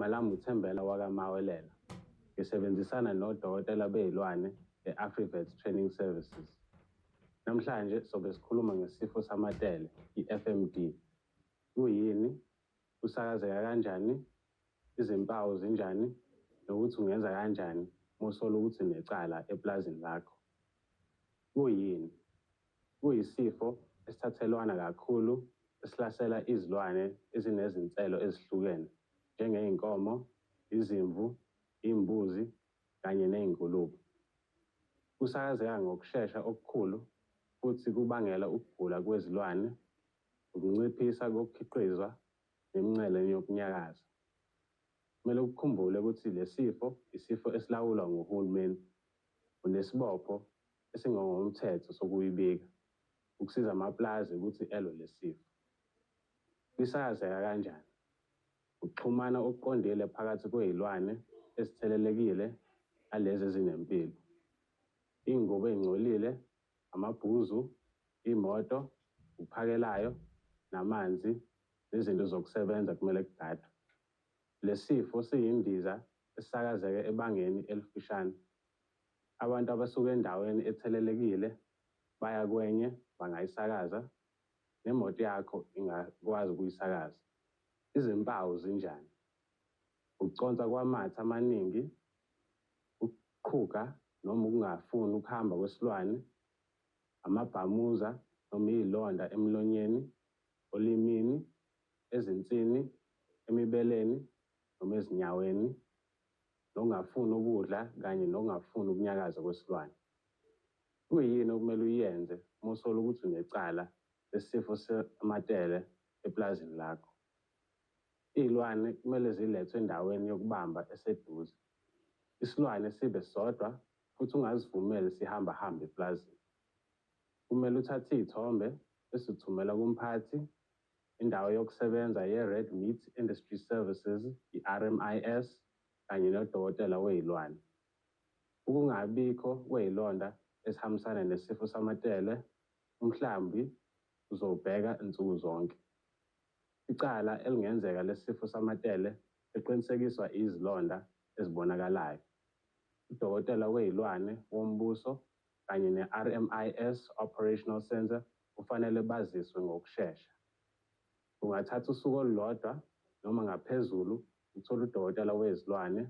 Igama lami uThembela wakaMawelela. Ngisebenzisana nodokotela bey'lwane e-Afrivet Training Services. Namhlanje sobe sikhuluma ngesifo samatele, i-FMD. Kuyini? Kusakazeka kanjani? Izimpawu zinjani? Nokuthi ungenza kanjani uma usola ukuthi unecala epulazini lakho. Kuyini? Kuyisifo esithathelwana kakhulu esihlasela izilwane ezinezinselo ezihlukene njengey'nkomo, izimvu, iy'mbuzi kanye ney'ngulube. Kusakazeka ngokushesha okukhulu futhi kubangela ukugula kwezilwane, ukunciphisa kokukhiqizwa nemincele yokunyakaza. Kumele ukukhumbule ukuthi le sifo isifo esilawulwa nguhulumeni. Unesibopho esingokomthetho sokuyibika ukusiza amapulazi ukuthi elwe le sifo. Lisakazeka kanjani? Ukuxhumana okuqondile phakathi kwey'lwane ezithelelekile nalezi ezinempilo. Iy'ngubo ey'ngcolile, amabhuzu, imoto, ukuphakelayo, namanzi, nezinto zokusebenza kumele kugadwe. Le sifo siyindiza esisakazeke ebangeni elifushane. Abantu abasuka endaweni ethelelekile baya kwenye bangayisakaza, nemoto yakho ingakwazi ukuyisakaza. Izimpawu zinjani? Ukuconsa kwamathe amaningi, ukuqhuga noma ukungafuni ukuhamba kwesilwane, amabhamuza noma iy'londa emlonyeni, olimini, ezinsini, emibeleni noma ezinyaweni, nokungafuni ukudla kanye nokungafuni ukunyakaza kwesilwane. Kuyini okumele uyenze uma usola ukuthi unecala lesifo samatele epulazini lakho? Iy'lwane kumele zilethwe endaweni yokubamba eseduze. Isilwane sibe sodwa futhi ungazivumeli sihambahambe epulazini. Kumele uthathe iy'thombe bese uthumela kumphathi, indawo yokusebenza ye-Red Meat Industry Services, i-RMIS, kanye nodokotela wey'lwane. Ukungabikho kwey'londa esihambisana nesifo samatele, umhlambi uzowubheka nsuku zonke. Icala elingenzeka lesifo samatele liqinisekiswa izilonda ezibonakalayo. Udokotela wey'lwane wombuso kanye ne-RMIS Operational Centre kufanele baziswe ngokushesha. Kungathatha usuku olulodwa noma ngaphezulu ukuthola udokotela wezilwane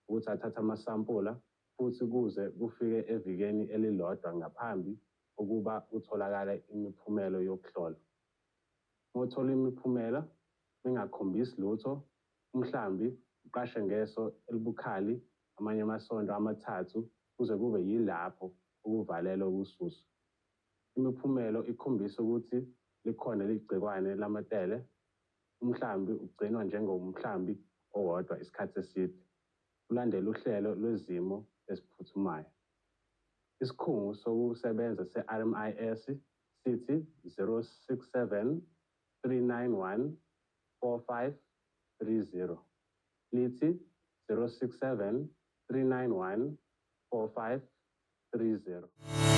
ukuthi athathe amasampula futhi kuze kufike evikini elilodwa ngaphambi kokuba kutholakale imiphumela yokuhlola. Uma uthola imiphumela ingakhombisi lutho, umhlambi uqashe ngeso elibukhali amanye amasonto amathathu kuze kube yilapho ukuvalelwa kususwa. Imiphumela ikhombisa ukuthi likhona igciwane lamatele, umhlambi ugcinwa njengomhlambi owodwa isikhathi eside, ulandele uhlelo lwezimo eziphuthumayo. Isikhungo sokusebenza se-RMIS sithi 067 391 4530. Lithi 067 391 4530.